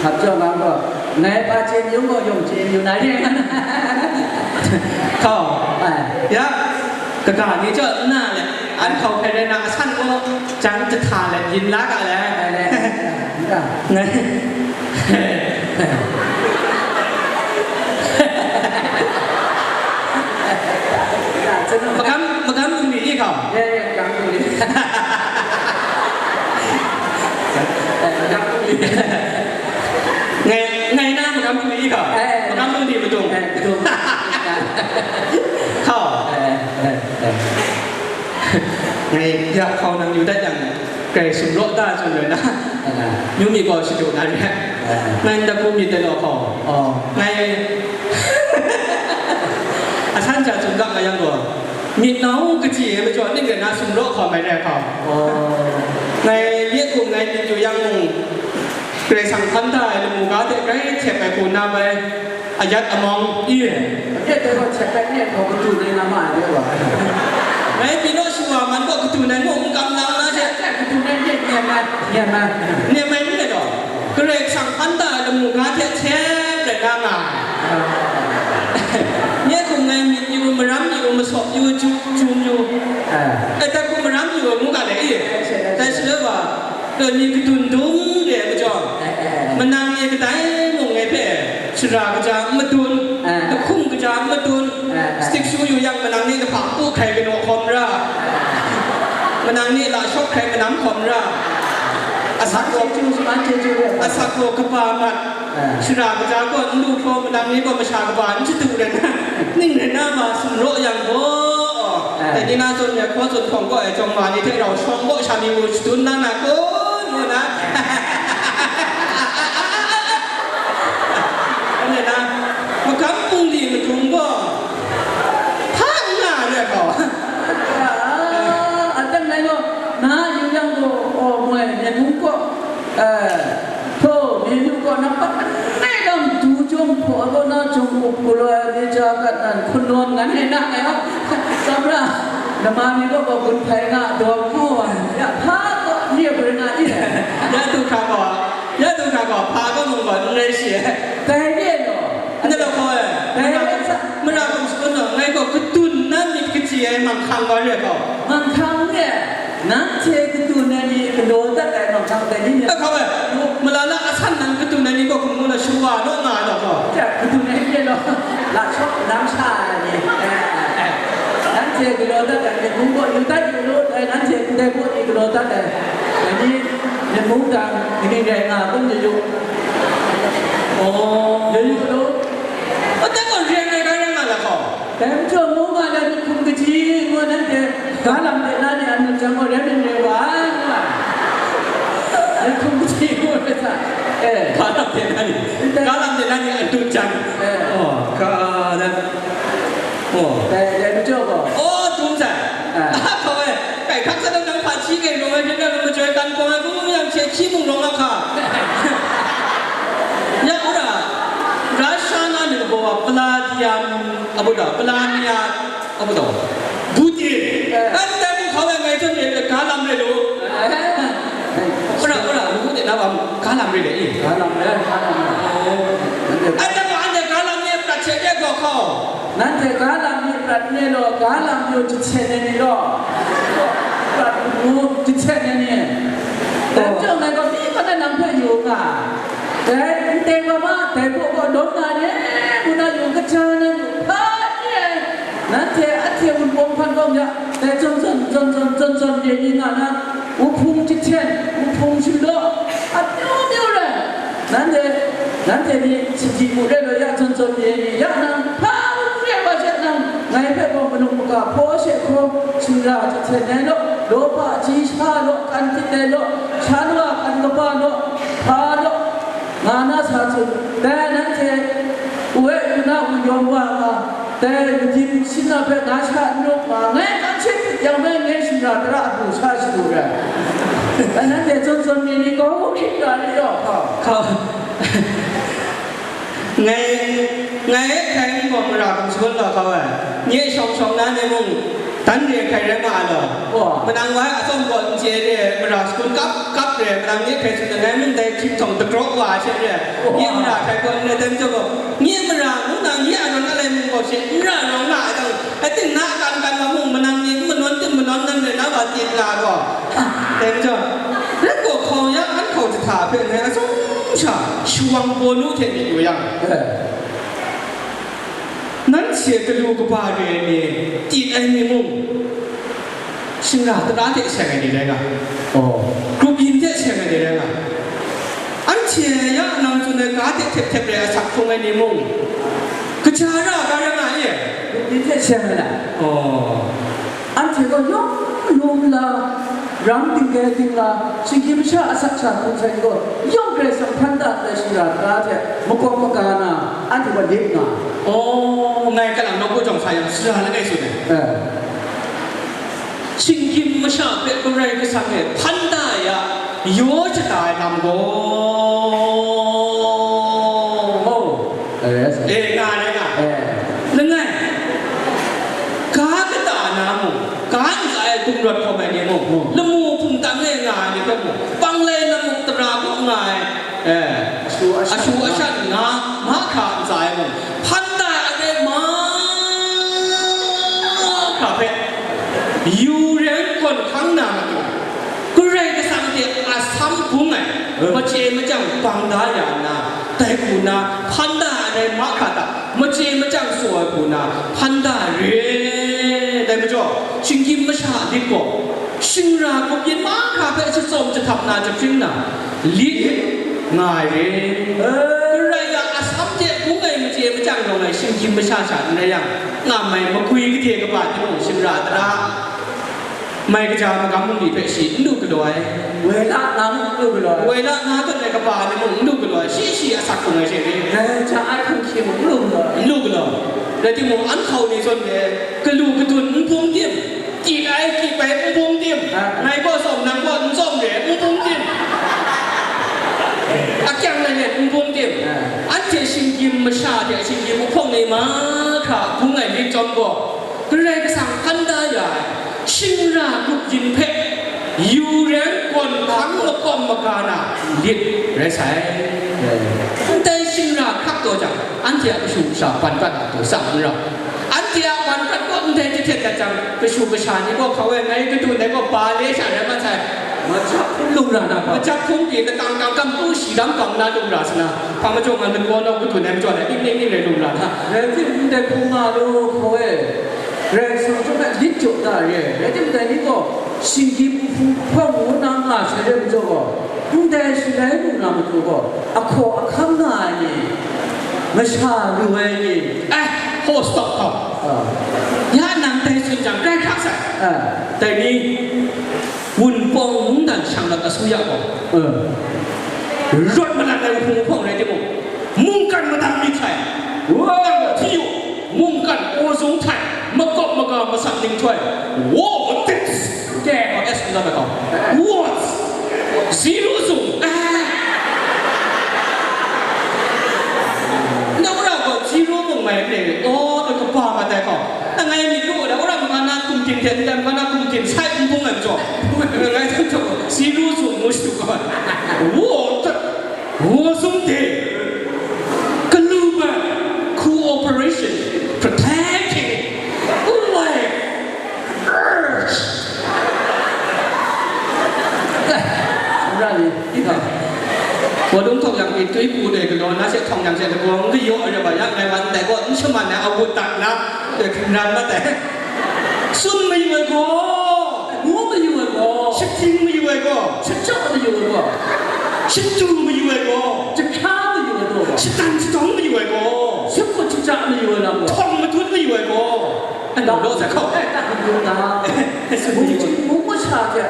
Hkap jaw nga gaw, ngai pa chye n yung gaw, yawng chye n yu na re. Hkau. Ai. Ya, kaga ni jaw n na le, an hkau hpe rai na, a san gaw, jan jahta le, yin la ga le. Ai le. N ga. Ngai. Magam, magam bungli i hkau. Ya, ya, magam bungli. Magam bungli. Ngai, ngai na magam bungli i hkau. Eh, eh. Magam bungli madung. Eh, madung. Hkau. Eh, eh, eh. Ngai ya hkau nang yu dat yang, Karai sumraw da tsun rai na, ah, myu mi gaw shadu na re. Ah. Ngai n da hku myit dai law hkau. Oh. Ngai a san ja tsun ga nga yang gaw, myit nau kachyi ai majaw ning rai na sumraw hkau mai re hkau. Oh. Ngai myit hkum ngai myit yu yang mung, Karai Kasang hkan da ai lamu ga hte grai hkyep ai hku na bai, ayat amawng i. Akyet dai gaw hkyep ai ni gaw kadu nai na ma ai dai gaw. Ngai pyi naw shawa man gaw kadu nai mung n kam lang na hte. Kadu nai ni nem ai, nem ai. Nem ai n rai gaw, Karai Kasang hkan da ai lamu ga hte hkyep rai na nga ai. Ah. Nye hkum ngai myit yu, maram yu, masawp yu, ju, jum yu. Ah. Eh, dai hku maram yu ngu ga le i. Dai shaloi wa, Dai ni kadun dung re ai majaw, eh, eh, eh, manang e kadai mung ngai hpe shara kaja n madun, eh, kahkum kaja n madun, eh, eh, stick shoe yu yang manang ni lahpa u hkrai kanaw hkawm ra, manang ni la shawk hkrai manam hkawm ra, asak gaw, asak gaw kaba mat, eh, shara kaja gaw n lu hkraw, manang ni gaw masha kaba n shadu rai na, ning rai na ma sumraw yang gaw, eh, dai ni na zawn ya hkaw zawn hpawng gaw ai jawng ma ni hte rau shawng gaw sha mi wu shadun na na kun ngu na. Anhte na, magam bungli madung gaw, hpa n nga ai gaw. Ah, aten ngai gaw, na yu yang gaw, oh, moi, myen hkungkwa, eh, hpaw, myen hkungkwa, nang pat nai lam du jawm hpaw, agaw na jawm up galaw ai, ni ja gat nan hkun nawn ngan e na ngai a, tsawra, nama ni gaw gaw gun hpai nga, dawm hkaw wa, ya hpa gaw, ni a bai nga i ai. Ya du hkra gaw, ya du hkra gaw, hpa gaw mung gaw, n rai shi ai. Dai re law, Ndai lahkawng e, dai mara, re sa, mara hkum shangun gaw, ngai gaw kadun na myit kachyi ai manghkang wa re gaw. Manghkang re, nanhte kadun ai ni galaw dat ai manghkang dai ni myit. Lahkawng e, malala asan nan kadun ai ni gaw hkum ngu na shawa naw nga ai lahkawng. Ja, kadun ai ni law, la shawk lam sha ai ni. Eh, eh, eh. Nanhte galaw dat ai ni hkum gaw, yu dat yu law, eh, nanhte ndai gaw ni Law dat ai, dai ni, myit mungdan, kaning rai nga, kun yu yu. Oh. Yu yu lu. Adat gaw rai nga, rai nga la hkaw. Dai majaw, mung nga le, myit hkum kaji, ngu nanhte, ga lam de na ni a myit jang gaw, rai myit rai wa ai, ngu ai. Myit hkum kaji, ngu ai sa. Eh. Ga lam de na ni. Ga lam de na ni a myit jang. Eh. Oh, ga lam. Oh. Dai, dai majaw gaw. Oh, dum sai. Ah. Hkaw e, kai hkak sa dang nang hpaji kai rawng ai hte, nang majoi kan pawng ai, hkrum yang hte hti mung rawng a hka. Ya, ora, Russia na ni gaw, Palladium, a bu da, Palladium, a bu da, Putin. Eh. Kan dai mung hkaw e ngai hte ga lam re lu. Eh. Ora, ora, ngu de na wa mu, ga lam re le, i. Ga lam re, ga lam re. Oh. Anhte gaw, anhte ga lam re prat hte de gaw hkaw. Nanhte ga lam mi prat n re law, ga lam yaw jahten ai ni law, prat ngu jahten ai ni. Dai majaw ngai gaw myi hkan na nang hpe yu nga ai. Dai n teng wa ma, dai hpaw gaw lawm nga ai ni, ngu na yu kaja na yu hpa ni ai. Nanhte anhte wunpawng hpan kawm ya, dai zawn zawn, zawn zawn, zawn zawn re ni nga na, wuhpung jahten, wuhpung shingdaw, amyu myu rai. Nanhte, nanhte ni sadi mu re law ya zawn zawn re ni, ya nang, hpa hkrum re wa she nang, ngai hpe gaw manuk maga hpaw she hkaw, shingra jahten ai law, lawhpa ji sha law, kan htit ai law, shan wa kan kaba law, hpa law, nga na sa tsun, dai nanhte, u e u na u yawng wa nga, dai madim sin na hpe nga sha n rup nga, ngai kan hte htit yang me, ngai shingra tara a du sha shadu rai. Dai nanhte zawn zawn mi ni gaw hkrit ga ni yaw hkau. Hkau. Ngai, ngai hkai n gaw mara hkum shagun ga hkau ai. Nye shawng shawng na ni mung, dan re hkai rai ma ai law. Wa. Manang wa a tsawm gaw n chye re, mara shagun kap kap re, manang nye hkai tsun ai, ngai mung dai hkying htawng dagraw wa ai hte re, wa, nye mara hkai gaw n rai, dai majaw gaw, nye mara ngu na, nye a rawng alai mung gaw she n ra rawng nga ai dang, ating na a kan kan wa mung, manang ni n manawn tim manawn nan rai na wa, tit la gaw. Dai majaw, rai gaw hkau ya, an hkau jahta hpe ngai atsawm sha shawang Pawlu hte myit yu yang, eh. Nanhte galu kaba re ai ni, tit ai ni mung, shingra tara hte seng ai ni rai nga, oh, grup yin hte seng ai ni rai nga, anhte ya nang tsun ai ga hte htep htep re ai asak hkrung ai ni mung, kaja ra ga rai nga i? Grup yin hte seng ai na. Oh. Anhte gaw yawng lum la, ram dingre dingla, shinggyim masha asak sha hkrung sai gaw, yawng Karai Kasang hpan da ndai shingra tara hte makawp maga na, anhte gaw lit nga ai. Oh, ngai kalang nawku jawng sa yang, sara langai tsun ai. Eh. Shinggyim masha hpe Karai Kasang e hpan da ya, yaw shada ai lam gaw, oh. Eh, yes. Eh, nga ai, nga ai. Eh. Langai, ga kata na mung, ga ntsa e gumrawt hkawm ai ni mung, hmm, lamu hpung tam e nga ai ni hpe mung, panglai lamu tara kaw nga ai, eh, ashu ashan, ashu ashan nga mahkra ntsa e mung, hpan da ai aten mahkra hpe yu ren gawn hkang na matu, Karai Kasang hte a sam bung ai, eh, machye machyang bang da ya nna, dai hku na hpan da ai rai mahkra ta, machye machyang tsaw ai hku na hpan da ai re. Dai majaw, shinggyim masha lit gaw, shingra grup yin mahkra hpe shatsawm jahtap na jahpring na, lit nga ai re. Karai a asan hte bung ai machye machyang rawng ai shinggyim masha sha n rai yang, nga mai magwi gade kaba timung shingra tara, mai kaja magam bungli hpe shi n lu galaw ai. Woi la nga mung n lu galaw ai. Woi la nga tawn ai kaba ni mung n lu galaw ai. Shi shi asak hkrung ai hte re. Dai hta ai hkrung hkye mung n lu galaw ai. N lu galaw. Rai timung, an hkau ni zawn e, galu gadun n bung tim, kyit ai kyip ai n bung tim, ah, ngai gaw tsawm, nang gaw n tsawm re, n bung tim, akyang langai n bung tim, ah, anhte shinggyim masha hte shinggyim uhpawng ni mahkra bung ai lit chyawm gaw, Karai Kasang hkan da ya ai shingra grup yin hpe yu ren gawn hkang makawm maga na lit rai sai. Ndai shingra hkrak taw jang, anhte a kashu kasha ban prat a du tsang n rau. Anhte a ban prat gaw ndai jahten dat jang, kashu kasha ni gaw hkau e ngai kadun ai gaw ba le sha rai mat sai. Majak hpung lung ra na hpa? Majak hpung pyi, latang kangkam pu shi dam kau nna lung ra sa na, hpa majaw nga lagaw nau kadun ai majaw lai, ning ning ning rai lung ra na. Rai tim, ndai hpung nga lu hkau e. Karai Kasang chyawm ai lit jaw da re ai, rai timung dai ni gaw, shinggyim nhpung hpawng ngu na nga sai re majaw gaw, ndai shalai lu na matu gaw, ahkaw ahkang nga ai ni, masha lu ai ni, eh, ho stop hkau. Ah. Ya nang dai tsun jang, grai hkrak sai. Ah. Dai ni, Wunpawng mungdan shanglawt asuya gaw, eh, rawt malat ai nhpung hpawng rai timung, mungkan madang myit sai. Wa! Nang hti yu, mungkan awzung htai, makawp maga masat ninghtoi, wo, tits, K O S n na mai gaw, what? Zero zung, ah. Na wora gaw zero mung mai n re, aw, na kaba mat ai gaw. Ngai myit lu gaw, wora maga na kumtin hte, ndai maga na kumtin sai n bung ai majaw, ngai htan jaw, si lu sung ngu shadu kau ai. Wo, wo sung de, global cooperation, protecting life, earth. Ra ni, ika. Wa dum thawng yang, i tui pu de, galaw na she thawng yang she, lagaw n kayaw ai rai ba, ya ngai wan ndai gaw, n shaman ai, a wut dat na, de, hkringran mat ai. Tsun mayu ai gaw. Ngu mayu ai gaw. Shahting mayu ai gaw. Shachyaw mayu ai gaw. Shatu mayu ai gaw. Jahkra mayu ai gaw. Shatan shatawng mayu ai gaw. Shakut shachya mayu ai lam gaw. Htawng matut mayu ai gaw. Ai, law sai hkau. Ai, tak hkau na. Mung chyum mung masha hte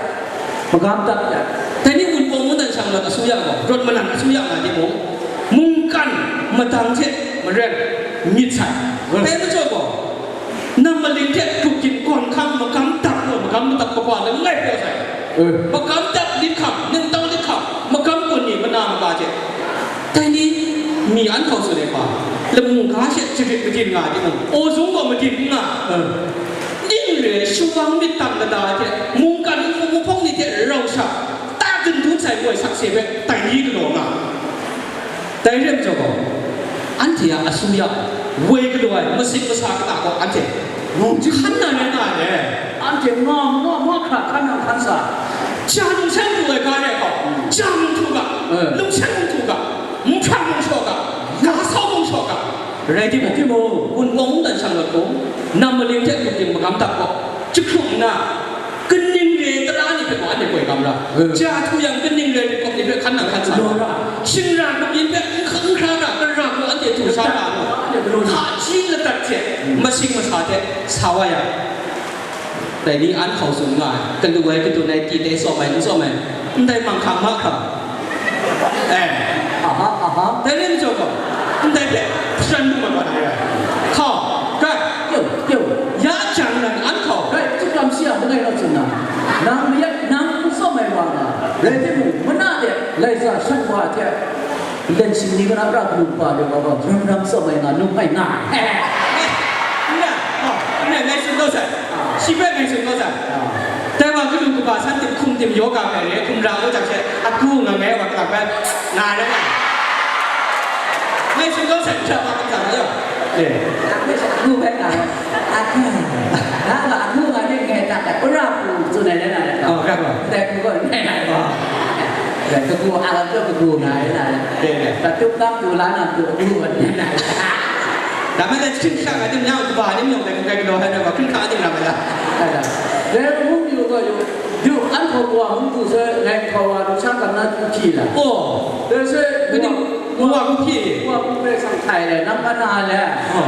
magam dat ya. Dai ni Wunpawng mungdan shanglawt asuya gaw, rawt malan asuya nga timung, mungkan madang hte maren myit sai. Dai majaw gaw, Nam maling hte grup ginkawn hkang magam dap gaw, magam dap kaba langai hpaw sai. Eh. Magam dap lit hkam, ningtang lit hkam, magam kun ni mana maga hte. Dai ni, mi an hkau tsun ai hpa, lamu ga she jarit madin nga ai timung, awzung gaw madin n nga. Eh. Ning re ai shawang myit dang lada ai hte, mungkan nhpung nhpawng ni hte rau sha, ta gun dun sai ngu ai sakse hpe, dai ni galaw nga. Dai re ai majaw gaw, anhte a asuya, woi galaw ai masing masa kata gaw anhte hkan na rai nga ai. Anhte nga, nga, nga hkra hkan na hkan sa. Ja lungshan lu ai ga re ai hkau, ja mung htu ga, eh, lungshan mung htu ga, nhprang mung shaw ga, ga sau mung shaw ga. Rai timung, timung, Wunpawng mungdan shanglawt hkum, nam maling hte grup yin magam dap gaw, jahkrum nna, kaning re ai tara ni hpe gaw anhte koi gam ra. Eh. Ja htu yang kaning re ai hkawk ni hpe hkan nang hkan sa ra. Shing ra, grup yin hpe n hk-, n hkra ra, kara gaw anhte htu sha ra. Anhte galaw na. Hkaji ladat hte, masing masa hte sa wa yang, dai ni an hkau tsun nga ai, galu ai, kadun ai, tit ai, tsawm ai, n tsawm ai, ndai manghkang mahkra. Eh. Aha, aha. Dai ni majaw gaw, ndai hpe sharan lu mat wa na re ai. Hkau, grai. Yo, yo. Ya jang nan an hkau. Grai, tsut lam shi a langai naw tsun na. Nang mayat, nang n tsawm ai wa nga, rai timung, mana de laika shat wa hte, nten shingni kana pra galu kaba de wa gaw, ram ram tsawm ai nga, num ai nga. N rai, oh, n rai, ngai tsun kau sai. Shi hpe ngai tsun kau sai. Dai wa galu kaba san tim hkum tim yaw ga hpe re, hkum ra u jang she, a ku nga ngai wa kalak bai nga ai rai nga. Ngai tsun kau sai, hkra wa kata nga yaw. Eh. Aku hpe nga ai. Aku. Nga nga aku nga ni ngai tak tak. Ura ku tsun ai rai nga rai. Oh, rai nga. Dai ku gaw ngai nga rai. Oh. Dai ku a la tu ku nga ai rai nga rai. Dai, dai. Tatup tam tu la na tu ku nga rai. Dai majaw, hkring hkrak ai tim, nang kaba ni yawng dai hkring hkrak galaw ai, nang hkring hkrak ai tim ram ai la. Ai la. Dai mung yu gaw yu, yu, an hpaw wa mung du se, ngai hpaw wa du sha kam na du hpyi la. Oh. Dai se, kaning, wa, wa hpyi. Wa hpyi Karai Kasang htai le, nang ma na le. Oh.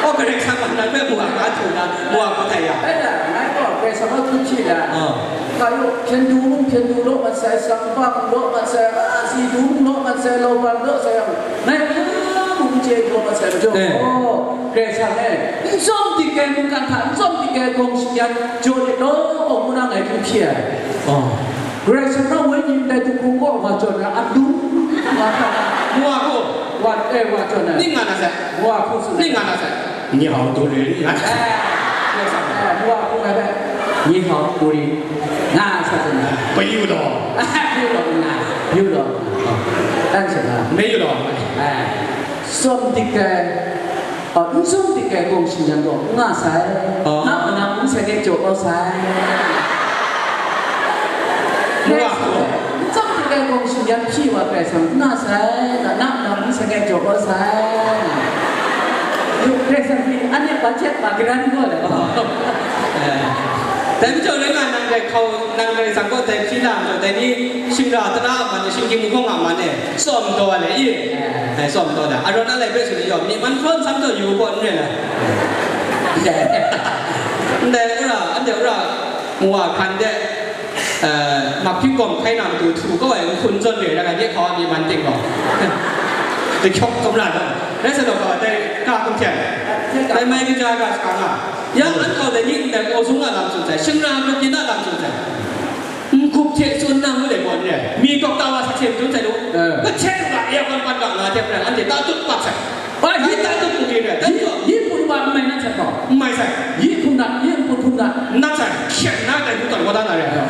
Oh, Karai Kasang ma na, ngai wa ka htu na, wa hpyi htai ya. Ai la, ngai gaw Karai Kasang ma du hpyi la. Oh. Ka yu, hpyen du mung hpyen du law mat sai, sangbang law mat sai, a, si du mung law mat sai, laubang law sai yang, ngai hpa mung chye law mat sai majaw, eh, oh, Karai Kasang e, n tsawm dik ai mungkan hta, n tsawm dik ai gawng shing-yan jaw lit law, ngu na ngai hpyi hpyi ai. Oh. Karai Kasang na wenyi ndai dinghku kaw wa jaw na, a lung wa hta na. Wa hku. Wa, eh, wa jaw na. Ning nga na sai. Wa hku tsun na. Ning nga na sai. 你好，多人。哎，哎，我不明白。你好，多人。那啥子呢？不有了。不有了，那有了。但是呢，没有了。哎，上帝该，哦，你上帝该恭喜人家，那谁？哦。那不能，你才该叫到谁？哇。你上帝该恭喜人家，屁话该上，那谁？那，那，那，你才该叫到谁？ Dai sanhpyi, anhte budget ma garan gaw le. Dai majaw, rai nga, nang dai hkau, nang dai zang kaw dai hpyi na majaw, dai ni shingkang tara a man e, shinggyim mahkawng a man e, tsawm daw ai le i? Dai tsawm daw da. Arawn alai hpe tsun ai yawng, myi man hprawn sam taw yu u gaw n rai na. Ndai wora, anhte wora, nwa hkan de, eh, mak hpyi gawm hkai na matu htu kau ai nhkun zawn re ai rai nga, nye hkau a myi man ting gaw. Dahkyawk gumra da. Rai sa taw gaw, dai ka hkum hten, dai mai kaja ga shaka nga. Ya, an hkau dai ni ndai kaw sung a lam tsun sai, shingkang grup yin a lam tsun sai. N-gup hte tsun na ngu dai gaw n re ai. Mi dokta wa sakse madun sai lu. Eh. Kahten ga aircon pat ga nga hte maren anhte tatut pat sai. Bai, yi tatut n re ai. Dai gaw yi hpung wa n mai nat sai gaw. N mai sai. Yi hpung nat, yi hpung hpung nat. Nat sai. Hkyen na dai hpung tawn wa da na re ai.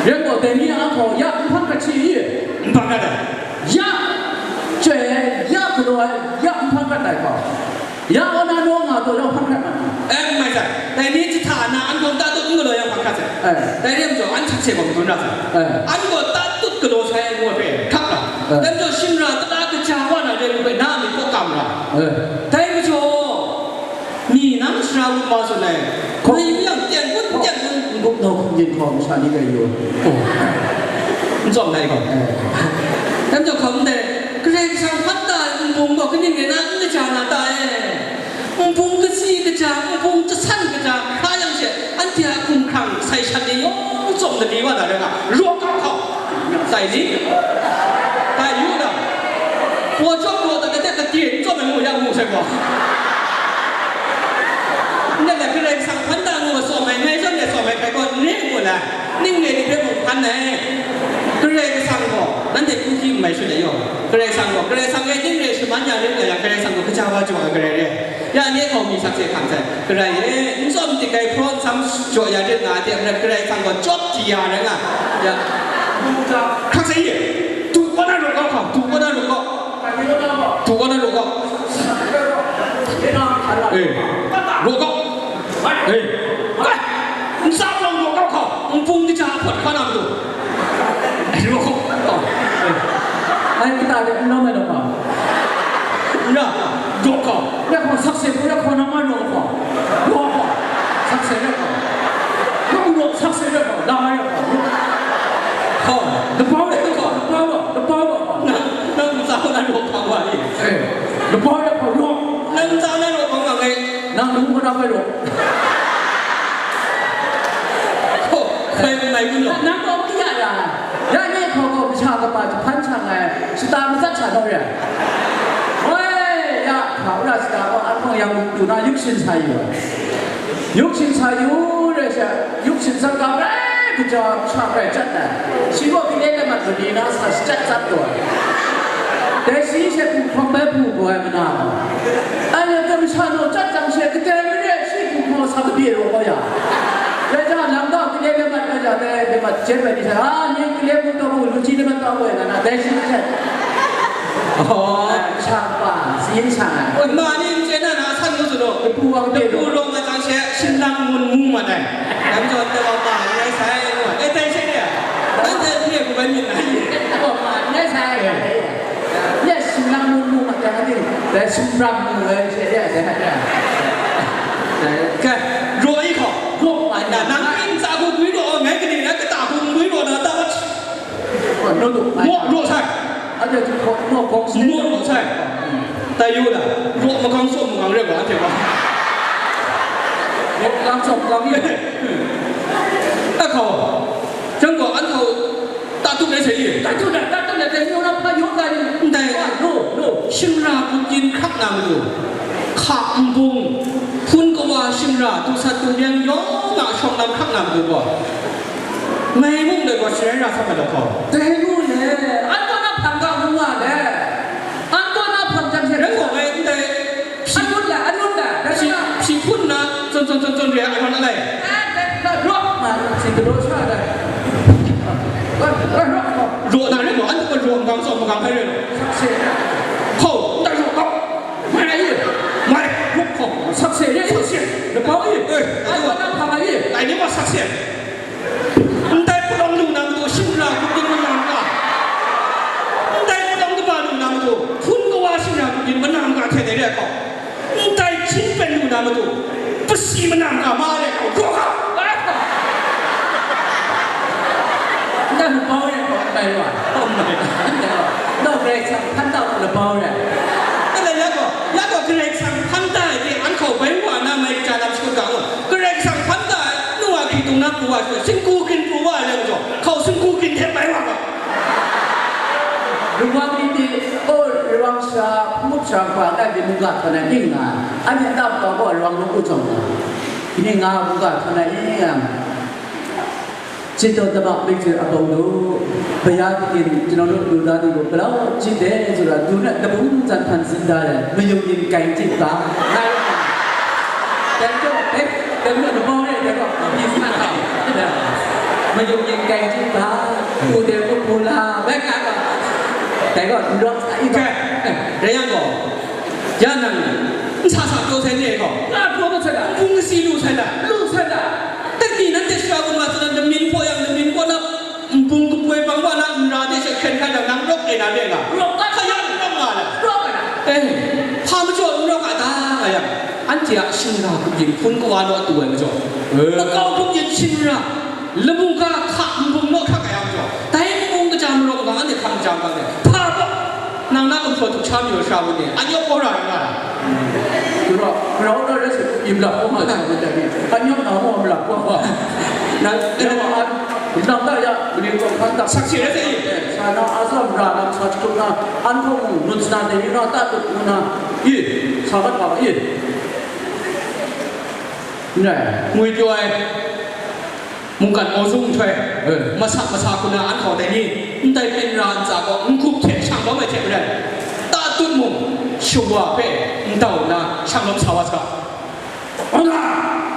Yen gaw dai ni a hkau ya n hpang hkrat shi i? N hpang hkrat ai. Ya chyoi ai, ya galaw ai, ya n hpang hkrat ai gaw. Ya kaw na naw nga taw, ya hpang hkrat na. Eh, n mai sai. Dai ni jahta na an gaw tatut n galaw yang hpang hkrat sai. Eh. Dai re ai majaw, an sakse gaw madun ra sai. Eh. An gaw tatut galaw sai ngu ai hpe hkap ra. Eh. Dai majaw, shingkang tara kaja wa na re lu hpe na a myit kaw kam ra. Eh. Dai majaw, mi nang sara wut ma tsun ai. Hkaw- Mai yang tyen kun, tyen kun. N-gup nau hkum yin hkaw masha ni rai yu. Oh. N tsawm dai gaw. Eh. Dai majaw hkau ndai, Karai Kasang hpan da ai nbung gaw kaning rai na n kaja na ta e? Nbung katsi kaja, nbung jasan kaja, hkra yang she, anhte a hkumhkrang sai shat ni yawng tsawm lani wa na rai nga, raw kau hkau. Sai ni? Dai yu na. Paw chyawm raw dat ai hte, kade n tsawm ai ngu ya ngu sai gaw. Ndai Karai Kasang hpan da ngu ai tsawm ai, ngai zawn e tsawm ai hkrai gaw, n re ngu ai. Ning re ni hpe mung hkan ai. Karai Kasang gaw, nanhte hku hkyi n mai shut ai yaw. Karai Kasang gaw, Karai Kasang e ning re shaman ya ring nga yang, Karai Kasang gaw kaja wa jaw ai Karai re. Ya, nye hkau mi sakse hkam sai. Karai e, n tsawm tik ai hpraw nsam jaw ya rit nga ai hte maren, Karai Kasang gaw chyawp di ya rai nga. Ya. Hkrak sai ye. Du kaw na raw kau hkau, du kaw na raw kau. Du kaw na raw kau. Eh, raw kau. Eh, kai. N tsap long raw kau hkau. Npung kaja hpawt hkra na matu. Ai, raw kau. Ai, kita de n rawng ai raw kau. Ya, raw kau. Rai hkau, sakse hku rai hkau, nang ngai raw kau. Raw kau. Sakse rai hkau. Nang raw, sakse rai hkau, nang ngai raw kau. Hkau. Dabau rai hkau, dabau rai, dabau rai hkau. Nang, nang ntsa na raw hkau wa ni. Eh, dabau rai hkau, raw. Nang ntsa na raw hkau wa ngai. Nang ngu kau na bai raw. Hkau, hkau mai gun law. Nang gaw n ya ya. Ya nye hkau gaw masha kaba jahpan shang ai, shata matsat sha naw re ai. Woi, ya, hpa wora shata gaw an hpang yang du na yuk shin sa yu ai. Yuk shin sa yu re sha, yuk shin sa ga rai kaja sha rai chyat ai. Shi gaw gale lamat mali na sa shachyat tsat taw ai. Dai shi she hpu hkawm bai hpu gaw ai mana gaw. Anhte masha naw chyat jang she kadai mare shi hpu hkawm sa kabye raw kau ya. Rai jang, lam gaw gale lamat rai jang, dai lamat jen bai ni hte, a, ni gale hpu taw mu, lu ji lamat taw mu, nga na, dai shi hte. Oh. Masha kaba, tsin shang ai. Oi, ma ni n chye na, na san ngu tsun u. Kabu wa kabu. Kabu rawng ai jang she, Shinlang mun mu mat ai. Dai majaw, dai wa ma n rai sai, ngu ai. E, dai she ni a? Nanhte n re hku bai myit na i? Dai wa ma n rai sai. Eh. Ya, Shinlang mun mu mat ai, dai sumram mu ai she, ya, dai, ya. Kai, raw i hkau. Raw ai. Na, nang ntsa hku gwi raw, ngai kaning rai kata hku n gwi raw na, ta wa. Maw raw sai. Maw raw sai. Tai yu na. Raw makang, tsawm makang rai wa, anhte wa. Raw makang, tsawm makang ni. A hkau. Jang gaw, an hkau, tatut rai sai i? Tatut rai, tatut rai, dai yu na hpa yu ga ni. Ndai. Raw, raw. Shingra hku yin hkrak na matu. Hka nbung, hpun kawa shingra, du sat du myen yawng a shawng lam hkrak na matu gaw. Ngai mung dai gaw sharai ra sa mat law hkaw. Dai mu le, an kaw na hpang ga mu nga le, an kaw na hpang jang she. Rai gaw ngai ndai, anut la, anut la, dai shi, na. Shi hpun na, tsun, tsun, tsun, tsun, re ai, awan alai. Eh, dai, dai, raw, ma, si galaw sha dai. Raw, raw, raw, raw. Raw na rai gaw, an kaw raw, n gang tsawm, n gang hpai rai gaw. Sakse. Hkaw, ndai raw gaw. Mai ai, mai, raw hkaw. Sakse, rai, sakse. Lapau i. Eh, an kaw na hpang ai. Ai ni gaw sakse. Ndai palawng lu na matu, shingra hku yin manam ga. Ndai palawng kaba lu na matu, hpun kawa shingra hku yin manam ga hte dai re ai Si manam ga ma le kau, kau, kau. Nang bau re kau, kai wa. Oh my God. Nang Karai Kasang hpan ta na bau re. Nang la ya kau, ya kau Karai Kasang hpan ta ai de, an kau bai wa na mai ja lam shut ga wa. Karai Kasang hpan ta ai, nu wa ki tung na pu wa, singku kin pu wa le jo. Kau singku kin hte bai wa kau. Rubang ni ti, oh, rubang sha, hpung sha, hpa, kai bi mungga htawn ai ning nga, anhte nta hpa gaw rubang lung u jawng nga, kani nga mungga htawn ai ning nga, จิตตบะ မိတ်ဆွေအပေါင်းတို့ ဘုရားသခင် ကျွန်တော်တို့လူသားတွေကို ဘယ်လောက်ချစ်တယ်ဆိုတာ သူနဲ့တပုံစံဖန်ဆင်းထားတယ်။ မယုံရင် ကိုင်ကြည့်ပါ။ ဒါကြောင့် ဘယ် ဘယ်လို မပေါင်းတဲ့ ဘယ်တော့ ဒီစနစ်ဟာ မယုံရင် ကိုင်ကြည့်ပါ။ ကိုယ်တည်းကိုယ်ကိုယ်လာ ဘယ်ကတော့ ဒါတော့ ဒီတော့ အဲ့ ကဲ ဒါရန်ကုန် ရန်ကုန် နဆာဆာပြောဆဲနေကော ငါပြောမဆက်တာ ဘူးငစီလို့ဆဲတာ လို့ဆဲတာ တနည်းနဲ့ တခြားကမှ သတ္တမင်းဖော်ရ မင်းဖော်ရ ဘုံကပွဲပန်းဝါနာ ရာဒေရှက်ခဲခါ နံရူတ် အဲ နာမည်က ရူတ် ခရံာ် ရူတ် မလာ ရူတ် မလာ အဲ ဖာမကျော် ရူတ် က ဒါ က ရ အန်တီ အရှင်ရာ ခုပြင် ဖုန်ကွာ လို့ အတူ ဝဲ မကျော် အဲ မကောင်း ခုပြင် ရှင်ရာ လမုန်က ခ ဘုံ လို့ ခ က ရ မကျော် တိုင်း ဘုံ က ကြ မလို့ က အန်တီ ခ မ ကြ ပါ နဲ့ ဖာ ပေါ့ နင် နာ က မကျော် သူ ချာ မျိုး ရှာ ဝင် နေ အညော ပေါ် ရ ရ သူတို့ ကျွန်တော်တို့လည်း ဆိုပြီး လာပေါ်မှာ ကျွန်တော်တို့ အညောင်း နာမောင်း လာပေါ်မှာ နောက် နောက် ရ နောက် ရ ဘယ်လို ဖန်တာ ဆက် ရှိ ရ စေ ဆာ နောက် အစော ရ နောက် ဆက် ထုတ် တာ အန် ထုတ် မှု နုတ် စ နာ တေ ရ နောက် တတ် ထုတ် မှု နာ အေး ဆာ ဘတ် ပါ အေး ငွေ ပြော ရဲ မုန်ကတ် မော်စုံ ထွဲ အဲ မဆာ မဆာ ခုန အန် ခေါ် တဲ့ နည်း အန် တိုင် ပင် ရ အန် စာ ကော အန် ခုပ် ထဲ ရှောင် တော့ မဲ့ ထဲ ပြ တတ် ထုတ် မှု ရှုပ် ဝါ ဖဲ အန် တောက် နာ ရှောင် တော့ ဆာ ဝါ စ က ဟုတ်လား